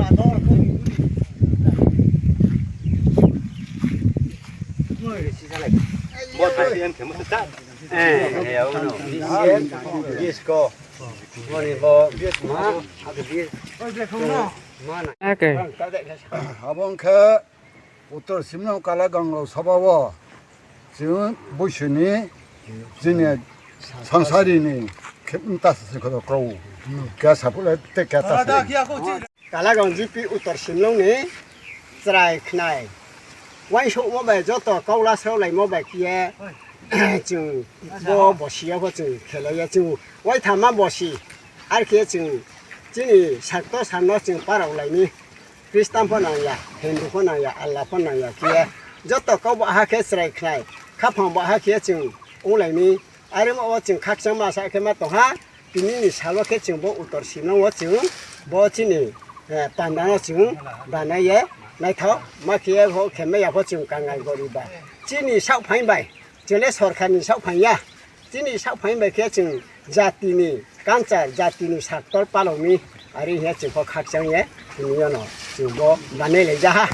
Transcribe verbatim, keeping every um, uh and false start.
Abo ong khe Uttor Simlong Kalagang rao sabha wo chini boisu ni, chini sangsari ni khe mta sa se kho krao. Khe saphuh le te khe ta sa. Kalagang G P Uttor Simlong ni chrai khnai. Uaingsouhmo bai joto kau lasraolaimo bai khe ye chung bo bosi yo pho chung khelai ye chung uaithama bosi. Are khe chung chini sakto san no chung paraolai mi. Christian pho nang ya, Hindu pho nang ya, Allah pho nang ya khe ye joto kau baha khe chrai khnai, khaphang baha khe chung onglai mi. Are mo wo chung khakchangma sa khe ma tong ha. Tini ni sal wo khe chung bo Uttor Simlong wo chung bo chini panda no chung banai ye naithao ma khe ye pho khe mai ya pho chung kangal gori ba. Chini saohphaing bai, chung le sorkar ni saohphaing ya. Chini saohphaing bai khe chung jati ni culture, jati ni saktor palao mi. Are hing ye chung pho khakchang ye tini yo no chung bo banai lai ja ha.